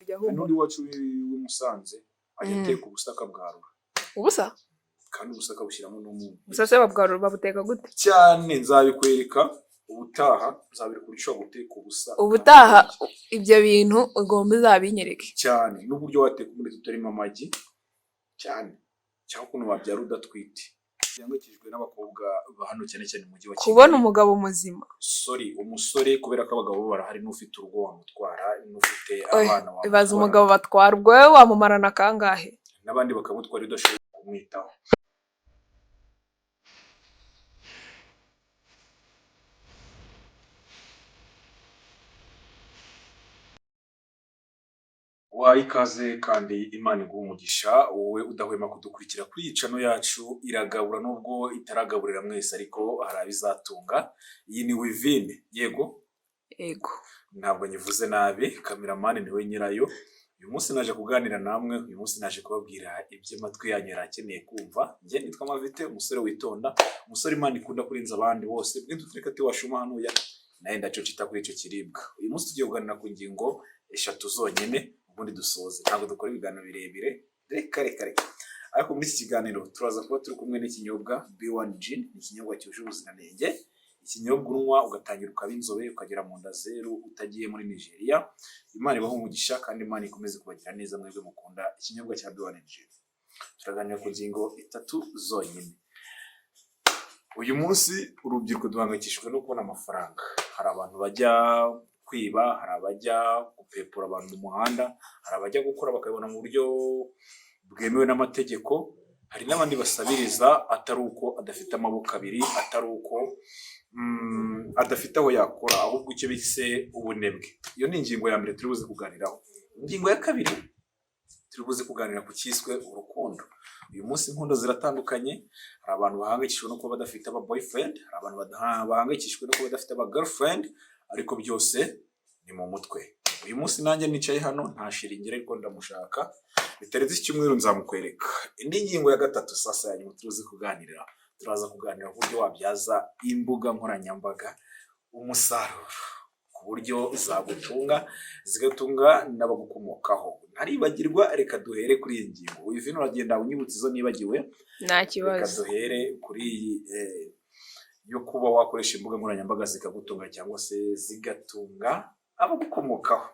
Hari ahumura. N'undi wacu w'i Musanze ajya ateka ubusaka bwarura. Ubusa? Kandi ubusaka bushyiramo n'umunyu. Gusa se babwarura, babuteka gute? Cyane, nzabikwereka ubutaha, nzabereka uburyo ushobora guteka ubusa. Ubutaha ibyo bintu ugomba uzabinyereke. Cyane, n'uburyo wateka umureti utarimo amagi cyane, cyangwa ukuntu wabyara udatwite. Gihangayikishijwe n'abakobwa ba hano, cyane cyane mu mujyi wa Kigali. Kubona umugabo muzima. Sorry, umusore, kubera ko abagabo bo barahari, n'ufite urugo wamutwara, n'ufite Oya, abana ibaze wamutwara. Umugabo batwara, ubwo wowe wamumarana kangahe? N'abandi bakamutwara iyo udashoboye kumwitaho. Waha ikaze kandi Imana iguha umugisha, wowe udahwema kudukurikira kuri iyi channel yacu. Iragabura nubwo itaragaburira mwese, ariko hari abizatunga. Iyi ni Wivine, yego? Yego. Ntabwo nyivuze nabi, cameraman niwe nyirayo. Uyu munsi naje kuganira namwe, uyu munsi naje kubabwira ibyo amatwi yanyu yari akeneye kumva. Njye nitwa Mavite, umusore witonda, umusore Imana ikunda kurenza abandi bose. Bw'intu ati washuma hanuya nawe ndacocita kuri icyo kiribwa. Uyu munsi tugiye kuganira ku ngingo eshatu zonyine, ubundi dusoze. Ntabwo dukora ibiganiro birebire, reka reka reka. Ariko muri iki kiganiro turaza kuba turi kumwe n'ikinyobwa B1 Gin. Ni ikinyobwa cyuje ubuziranenge, ikinyobwa unywa ugatangira ukaba inzobe, ukagera mu nda zeru, utagiye muri Nigeria. Imana ibahe umugisha kandi Imana ikomeze kubagira neza mwebwe mukunda ikinyobwa cya B1 Gin. Turaganira ku ngingo itatu zonyine. Uyu munsi urubyiruko duhangayikishijwe no kubona amafaranga. Hari abantu bajya kwiba, hari abajya gupepura abantu mu muhanda, hari abajya gukora bakabibona mu buryo bwemewe n'amategeko, hari n'abandi basabiriza, atari uko adafite amaboko abiri, atari uko adafite aho yakora, ahubwo icyo bise ubunebwe. Iyo ni ingingo ya mbere turi buze kuganiraho. Ingingo ya kabiri, turi buze kuganira ku cyiswe urukundo. Uyu munsi inkundo ziratandukanye. Hari abantu bahangayikishijwe no kuba badafite aba boyfriend, hari abantu bahangayikishijwe no kuba badafite aba girlfriend, ariko byose ni mu mutwe. Uyu munsi nanjye nicaye hano nta shiringiro, ariko ndamushaka. Bitarenze iki cyumweru nzamukwereka. Indi ngingo ya gatatu, sasa ya nyuma turuzi kuganira, turaza kuganira ku buryo wabyaza imbuga nkoranyambaga umusaruro, ku buryo zagutunga, zigatunga n'abagukomokaho. Ntaribagirwa, reka duhere kuri iyi ngingo. Wivine, uragenda unyibutsa izo nibagiwe. Nta Reka kibazo. duhere kuri iyi yo kuba wakoresha imbuga nkoranyambaga zikagutunga cyangwa se zigatunga abagukomokaho.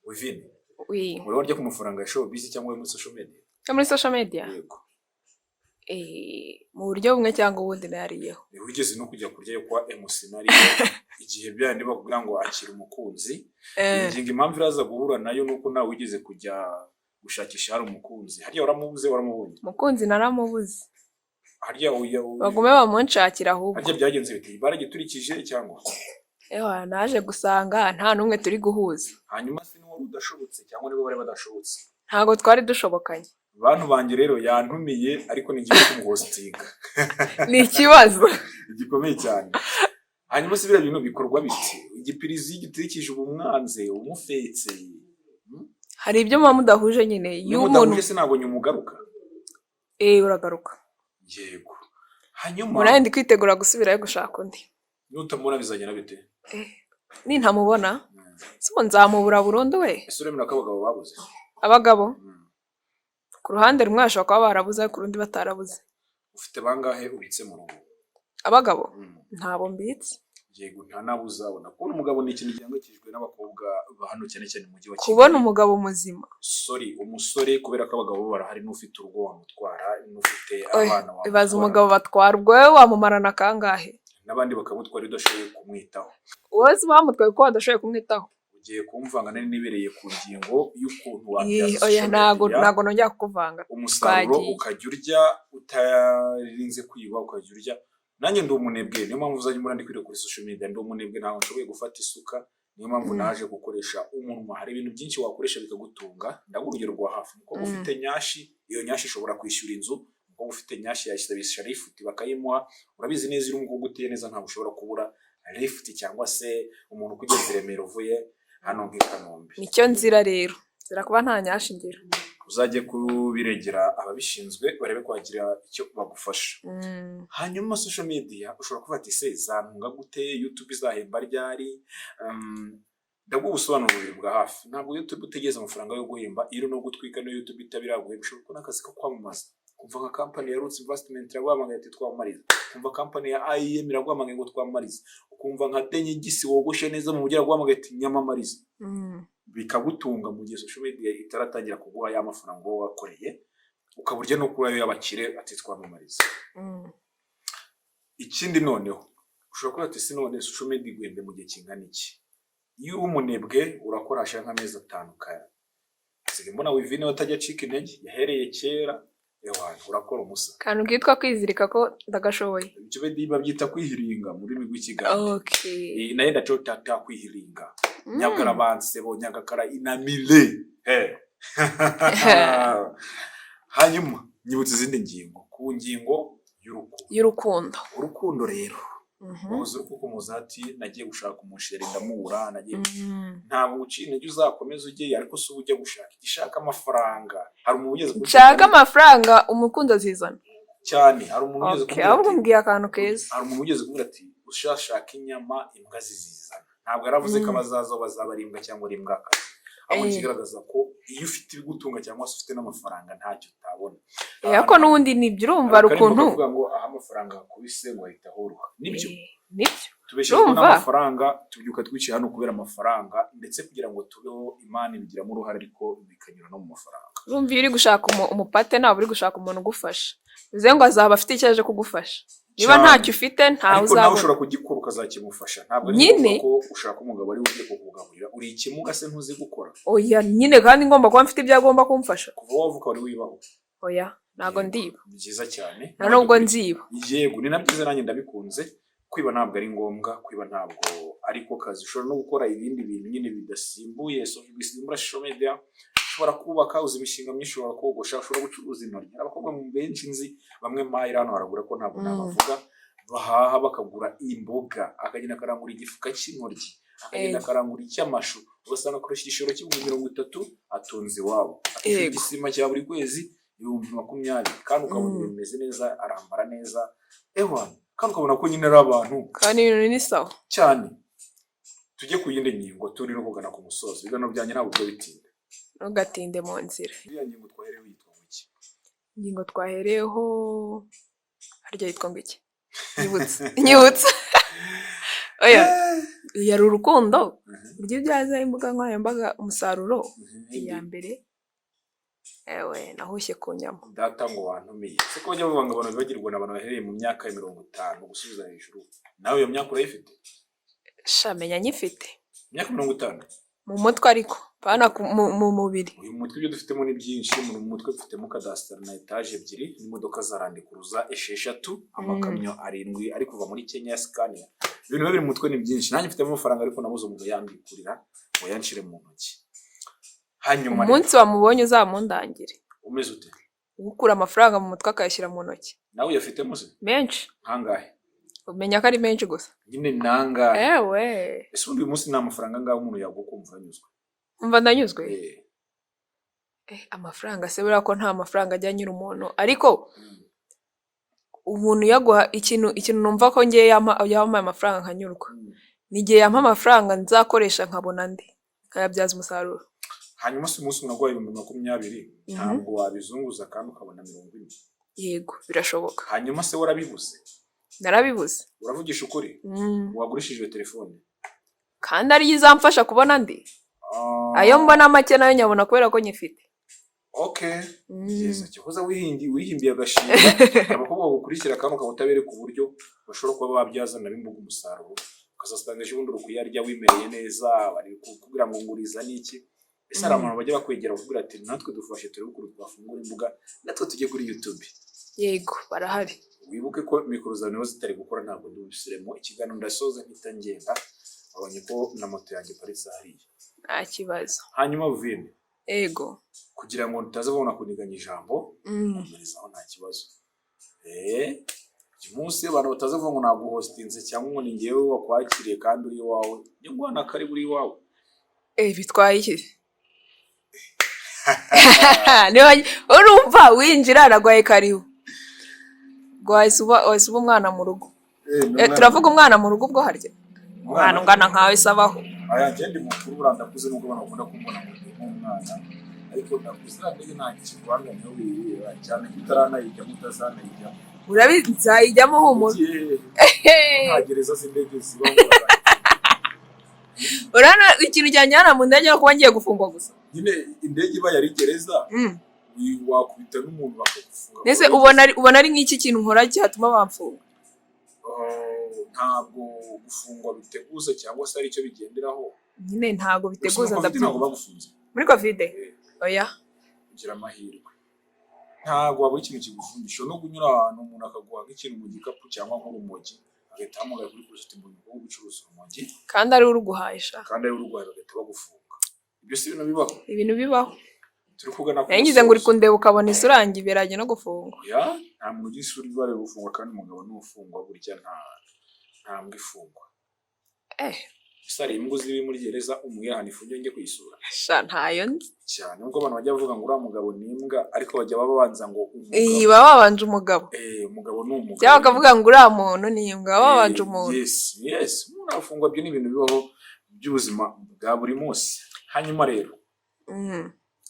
Wivine, Oui. uri warya ku mafaranga ya showbiz cyangwa yo muri social media? Yo muri social media. Yego. Mu buryo bumwe cyangwa ubundi nariyeho. Wigeze no kujya kurya yo kwa MC nariyo igihe byandi bakubwira ngo akira umukunzi? Iyi ngingo impamvu iraza guhura nayo nuko nawe wigeze kujya gushakisha hari umukunzi. Harya waramubuze, waramubonye? Umukunzi naramubuze. Harya Bagume bamunshakira ahubwo. Harya byagenze bite? Baragiturikije cyangwa? Ewa, naje gusanga nta n'umwe turi guhuza. Hanyuma se ni wari udashobotse cyangwa nibo bari badashobotse? Ntabwo twari dushobokanye. Bantu banjye rero, yantumiye ariko nigiye kumuhostinga. Ni ikibazo. Gikomeye cyane. Hanyuma se biriya bintu bikorwa bite? Igipirizi iyo giturikije uba umwanze, umufetse. Hari ibyo muba mudahuje nyine iyo Iyo umuntu mudahuje se ntabwo nyuma ugaruka? Eh, uragaruka. Yego, hanyuma Ubu ndi kwitegura gusubirayo gushaka undi. Nutamubona bizagenda bite? Nintamubona si ubu nzamubura burundu we. Ese uremera ko abagabo babuze? Abagabo, ku ruhande rumwe bashobora kuba barabuze, ariko ku rundi batarabuze. Ufite bangahe ubitse mu rugo? Abagabo ntabo mbitse. Yego, nta nabo uzabona. Kubona umugabo ni ikintu gihangayikishijwe n'abakobwa ba hano, cyane cyane mu mujyi wa Kigali. Kubona umugabo muzima. Sorry, umusore, kubera ko abagabo bo barahari, n'ufite urugo wamutwara, n'ufite Oya, abana ibaze wamutwara. Umugabo batwara, ubwo wowe wamumarana kangahe? N'abandi bakamutwara iyo udashoboye kumwitaho. Wowe se bamutwaye kuko badashoboye kumwitaho? Ugiye kumvanga, nari nibereye ku ngingo y'ukuntu wabyaza Ih, oya, social ntago media ntago nongera kukuvanga. umusaruro, Twagiye. ukajya urya utarinze kwiba, ukajya urya. Nanjye ndi umunebwe, niyo mpamvu uzajya umbona ndi kwiga kuri social media. Ndi umunebwe, ntabwo nshoboye gufata isuka, niyo mpamvu naje gukoresha umunwa. Hari ibintu byinshi wakoresha bikagutunga. Ndaguha urugero rwa hafi: umukobwa ufite nyashi, iyo nyashi ishobora kwishyura inzu. Umukobwa ufite nyashi yasabisha lifuti bakayimuha. Urabizi neza, iyo uri umukobwa uteye neza ntabwo ushobora kubura lifuti cyangwa se umuntu ukugeza i Remera uvuye hano nk'i Kanombe. Nicyo nzira rero, nzira kuba nta nyashi ngira. Uzajye kubiregera ababishinzwe barebe ko wagira icyo bagufasha. Hanyuma social media ushobora kuvuga ati: "Se zantunga gute? YouTube izahemba ryari?" Ndaguha ubusobanuro bubiri bwa hafi. Ntabwo YouTube utegereza amafaranga yo guhemba. Iyo no gutwika niyo YouTube itabiraguhemba, ushobora kubona akazi ko kwamamaza, kumva nka company ya Roots Investment iraguhamagaye ati twamamariza, ukumva company ya IEM iraguhamagaye ngo twamamarize, ukumva nka Denyigisi wogoshe neza mu buryo iraguhamagaye ati nyamamariza, bikagutunga mu gihe social media itaratangira kuguha ya mafaranga wowe wakoreye, ukaba urya no kuri ayo y'abakire ati twamamariza. Ikindi noneho ushobora kuba ati: "Si none social media iguhembe mu gihe kingana iki?" Iyo uri umunebwe urakora, hashira nk'amezi 5 kaya sigaye mbona Wivine we atajya acika intege, yahereye kera. Ewana, urakora umusa. Akantu kitwa kwizirika ko ndagashoboye. Ibyo babyita kwihiringa mu rurimi rw'Ikigande. Naye ndacotata kwihiringa. Nyagarabansebo nyagakara inamile. Hey. Hanyuma nyibutse izindi ngingo, ku ngingo y'urukundo. Y'urukundo. Urukundo rero, wahoze uri kuko ati nagiye gushaka umusheri ndamubura, nagiye ntabwo uciye intege, uzakomeza ujyeyo. Ariko si uba ujya gushaka igishaka amafaranga. Hari umuntu ugeze kuri Nshaka amafaranga, umukunzi azizana. Cyane. Hari umuntu ugeze Okay, kumbwira ahubwo ati mbwiye akantu keza. Hari umuntu ugeze kumbwira ati ushashaka inyama imbwa zizizana. Ntabwo yaravuze ko abazaza bazaba ari imbwa cyangwa ari imbwakazi, ahubwo ikigaragaza ko iyo ufite ibigutunga cyangwa se ufite n'amafaranga ntacyo utabona. Ariko n'ubundi nibyo, urumva hari Hari akarimbo ukuntu kavuga ngo aho amafaranga akubise ngo ahita ahoroha. Nibyo. Nibyo. Tubeshejwe Urumva? n'amafaranga, tubyuka twicaye hano kubera amafaranga, ndetse kugira ngo tubeho Imana ibigiramo uruhare, ariko bikanyura no mu mafaranga. Urumva iyo uri gushaka umupate, ntabwo uri gushaka umuntu ugufasha, bivuze ngo azaba afite icyo aje kugufasha. Niba Cyane. ntacyo ufite, ntawe Ariko nawe uzabona. ushobora kugikora ukazakimufasha. Ntabwo ari Nyine. ngombwa ko ushaka umugabo ari we ugiye kukugaburira. Uri ikimuga se, ntuzi gukora? Oya nyine, kandi ngomba kuba mfite ibyo agomba kumfasha. Kuva wavuka wari wibaho? Oya, ntabwo Yego. ndiba. Ni byiza cyane. Nta nubwo nziba. Yego, ni na byiza, nanjye ndabikunze. Kwiba ntabwo ari ngombwa, kwiba ntabwo ariko kazi. Ushobora no gukora ibindi bintu nyine bidasimbuye bisimbura social media. Ushobora kubaka, uzi imishinga myinshi, ushobora kogosha, ushobora gucuruza intoryi. Hari abakobwa benshi nzi, bamwe mpahira hano haragura ko ntabwo nabavuga, bahaha bakagura imboga, akagenda akarangura igifuka cy'intoryi, akagenda akarangura icy'amashu, ugasanga akoresha igishoro cy'ibihumbi 30, atunze iwabo, akishyura igisima cya buri kwezi 20,000, kandi ukabona ibintu bimeze neza, arambara neza, ewa, kandi ukabona ko nyine ari abantu. Kandi ibintu ni sawa. Cyane. Tujye ku yindi ngingo, turi no kugana ku musozo. Ibiganiro byanjye ntabwo bijya bitinda. Ntugatinde mu nzira. Iriya ngingo twaherewe yitwa ngo iki? Ingingo twahereyeho harya yitwa ngo iki? Nyibutsa, nyibutsa. Oya, yari urukundo, uburyo ibyaza imbuga nkoranyambaga umusaruro. Iya mbere, ewe, nahushye ku nyama. Data ngo wantumiye se, ko bajya bavuga ngo abantu bibagirwa ni abantu bahereye mu myaka ya 50 gusubiza hejuru. Nawe iyo myaka urayifite? Sha, menya nyifite. Imyaka 50? Mu mutwe ariko, pana mu mubiri. Uyu mutwe ibyo dufitemo ni byinshi. Mu mutwe dufitemo kadasiteri na etaje ebyiri n'imodoka za Land Cruiser 6, amakamyo 7 ari kuva muri Kenya ya Scania. Ibintu biba biri mu mutwe ni byinshi. Nanjye mfitemo amafaranga, ariko nabuze umuntu yambikurira ngo yanshire mu ntoki. Hanyuma rero, Umunsi wamubonye uzamundangire. Umeze ute? Ukura amafaranga mu mutwe akayashyira mu ntoki. Nawe uyafitemo se? Menshi. Nkangahe? Umenya ko ari menshi gusa. Nyine nangahe? Ewe. Ese ubundi uyu munsi ni amafaranga angahe umuntu yaguha ukumva anyuzwe? Umva ndanyuzwe. Amafaranga se buriya ko nta mafaranga ajya anyura umuntu, ariko umuntu yaguha ikintu numva ko ngewe yampaye amafaranga nkanyurwa, ni igihe yampa amafaranga nzakoresha nkabona andi, nkayabyaza umusaruro. Hanyuma se umunsi umuntu aguhaye 20,000, ntabwo wabizunguza kandi ukabona 40? Yego, birashoboka. Hanyuma se warabibuze? Narabibuze. Uravugisha ukuri? Mm. Wagurishije iyo telefone? Kandi ariyo izamfasha kubona andi. Ah, Ayo mbona make nayo nyabona kubera ko nyifite. Okay, byiza. Cyakoze wihimbiye agashinga. Abakobwa bagukurikira kandi ukaba utabereka uburyo bashobora kuba babyaza nabo imbuga umusaruro, ukazasanga ejo bundi uri kuyarya wimereye neza, bari kukubwira ngo nguriza n'iki. Ese hari abantu bajya bakwegera bakubwira ati natwe dufashe turebe ukuntu twafungura imbuga, natwe tujye kuri YouTube? Yego, barahari. Wibuke ko mikoro zawe niba zitari gukora ntabwo ndi bubisubiremo. Ikiganiro ndasoza mpita ngenda, wabonye ko na moto yanjye iparitse hariya. Nta kibazo. Hanyuma Vivine, Ego. kugira ngo tutaza kubona kuniganya ijambo, komerezaho, nta kibazo. Uyu munsi abantu bataza kuvuga ngo naguhostinze cyangwa ngo ni njyewe wakwakiriye kandi uri iwawe, njye nguhana karibu, uri iwawe. Bitwaye iki? Niba urumva winjira nagwaye karibu, wahise uba umwana mu rugo. Turavuga umwana mu rugo ubwo harya umwana ungana nkawe se abaho? Aya, njye ndi mukuru buriya, ndakuze, nubwo abantu bakunda kumbona ngo ndi nk'umwana, ariko ndakuze. Iriya ndege nta kiguhamya wirira cyane ko utaranayijyamo, utazanayijyamo. Urabizi, nzayijyamo, humura. Ugiye nta gereza z'indege zibaho. Urabona ikintu cyanjyana mu ndege no kuba ngiye gufungwa gusa. Nyine indege iba yari gereza, wakubita n'umuntu bakagufunga. Mbese ubona ari nk'iki kintu nkora cyatuma bamfunga? Ntabwo gufungwa biteguza cyangwa se ari icyo bigenderaho. Nyine ntabwo Gusa biteguza. muri Covid ntabwo Ndabyumva. bagufunze? Muri Covid? Oya. Ugira amahirwe, ntabwo wabura ikintu kigufungisha no kunyura ahantu umuntu akaguha nk'ikintu mu gikapu cyangwa nk'urumogi, agahita ahamagara kuri polisi ati: "Mbonye umukobwa ucuruza urumogi." Kandi ari uruguhaye sha. Kandi ari urwaye, bagahita bagufunga. Ibyo si ibintu bibaho? Ibintu bibaho. Turi kugana ku Nagize ngo uri musozo. kundeba ukabona isura yanjye iberanye no gufungwa. Oya, nta muntu ugira isura ibereye gufungwa, kandi umugabo n'ufungwa burya nta mbwa ifungwa. Gusa hari imbwa ziri muri gereza umwihana ifungiye njye kuyisura? Sha, ntayo nzi. Cyane nubwo abantu bajya bavuga ngo uriya mugabo ni imbwa, ariko bajya babanza ngo umugabo. Iyi baba babanje umugabo. Eh, umugabo ni umugabo. Cyangwa bakavuga ngo uriya muntu ni imbwa, baba babanje umuntu. Yes, umuntu arafungwa, ibyo ni ibintu bibaho by'ubuzima bwa buri munsi. Hanyuma rero,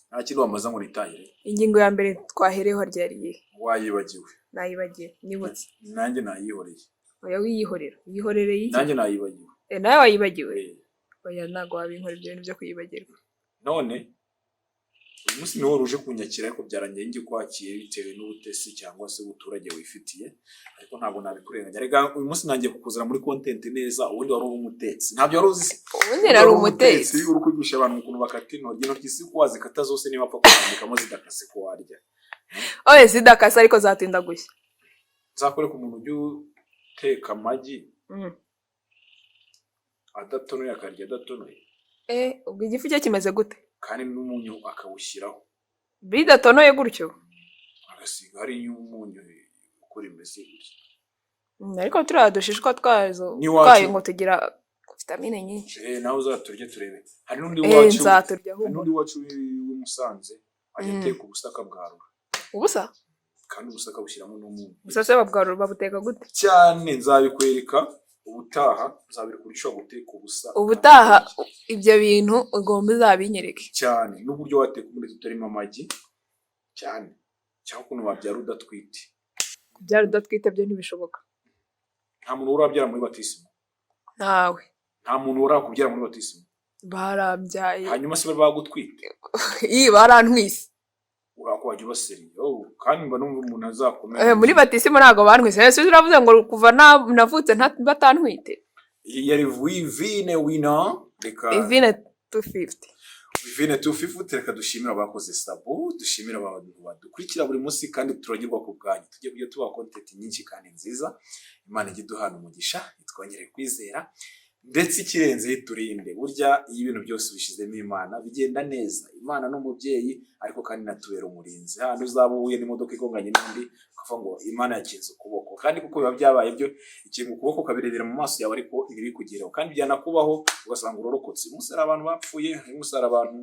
nta kintu wamaze ngo nitahire. Ingingo ya mbere twahereyeho ryari iyihe? Wayibagiwe? Nayibagiwe, nibutse. Nanjye nayihoreye. Oya, wiyihorera, wihorere iki? Nanjye nayibagiwe. Eh, nawe wayibagiwe? Eh. Oya, ntabwo wabinkora ibyo bintu byo kuyibagirwa. None uyu munsi niwo wari uje kunyakira, ariko byarangiye njye kwakira bitewe n'ubutesi cyangwa se ubuturage wifitiye, ariko ntabwo nabikurenganya. Reka uyu munsi nangiye kukuzana muri content neza. Ubundi wari uri umutetsi, ntabyo wari uzi se? Ubundi nari umutetsi. Uri kwigisha abantu ukuntu bakata intoryi. Intoryi si ko wazikata zose, niba apfa kuzandikamo zidakase ko warya. Oya, zidakase ariko zatinda gushya. Nzakwereka umuntu ujya uteka amagi adatonoye, akarya adatonoye. Eh, ubwo igifu cye kimeze gute? Kandi n'umunyu akawushyiraho. Bidatonoye gutyo? Agasiga hariya umunyu uko rimeze gutya. Ariko turiya dushishwa twazo N'iwacu. twayo ngo tugira vitamine nyinshi. Eh, nawe uzaturye turebe. Hari n'undi Eh, wacu, nzaturya hari ahubwo. n'undi wacu w'i Musanze ajya ateka ubusa akabwarura. Ubusa? Kandi ubusa akabushyiramo n'umunyu. Ubusa se babwarura, babuteka gute? Cyane, nzabikwereka ubutaha, nzabereka uburyo ushobora guteka ubusa. Ubutaha ibyo bintu ugomba uzabinyereke. Cyane, n'uburyo wateka umureti utarimo amagi cyane, cyangwa ukuntu wabyara udatwite. Kubyara udatwite byo ntibishoboka. Nta muntu urabyara muri batisimu? Ntawe. Nta muntu urakubyara muri batisimu? Barambyaye. Hanyuma se bari bagutwite? Iyi barantwise. Urako wajya ubaseriye. Oh, kandi mba numva umuntu azakomera. Eh, muri batisimu ntabwo bantwise. Ese uravuze ngo kuva navutse batantwite? Iyi yari Wivine Wina, reka. Ivine 250. Wivine 250. Reka dushimire abakoze sub, dushimire abantu badukurikira buri munsi, kandi turagirwa ku bwanyu. Tujye kujya tubaha content nyinshi kandi nziza. Imana ijye iduhana umugisha, itwongere kwizera, ndetse ikirenze iturinde. Burya iyo ibintu byose ubishyizemo Imana bigenda neza. Imana ni umubyeyi, ariko kandi inatubera umurinzi. Hano uzaba uhuye n'imodoka igonganye n'undi, ukavuga ngo Imana yakinze ukuboko, kandi kuko biba byabaye byo, ikinga ukuboko ukabirebera mu maso yawe ariko ntibikugereho, kandi byanakubaho ugasanga urorokotse. Uyu munsi hari abantu bapfuye, uyu munsi hari abantu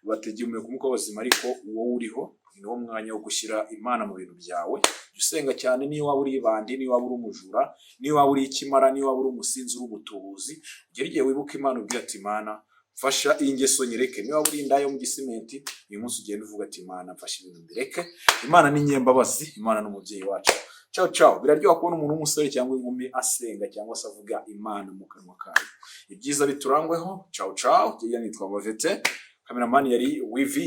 bategemiwe ku mwuka w'ubuzima, ariko wowe uriho. Ni wo mwanya wo gushyira Imana mu bintu byawe. Jya usenga cyane, niyo waba uri ibandi, niyo waba uri umujura, niyo waba uri ikimara, niyo waba uri umusinzi, uri umutubuzi, ugera igihe wibuka Imana, ubwira ati: "Imana mfasha iyi ngeso nyireke." Niba waba uri indaya yo mu gisimenti, uyu munsi ugenda uvuga ati: "Imana mfasha ibintu mbireke." Imana ni nyembabazi, Imana ni umubyeyi wacu. Ciao ciao. Biraryoha kubona umuntu w'umusore cyangwa inkumi asenga cyangwa se avuga Imana mu kanwa kayo. Ibyiza biturangweho. Ciao ciao. Njyewe nitwa Mavete, cameraman yari Wivi.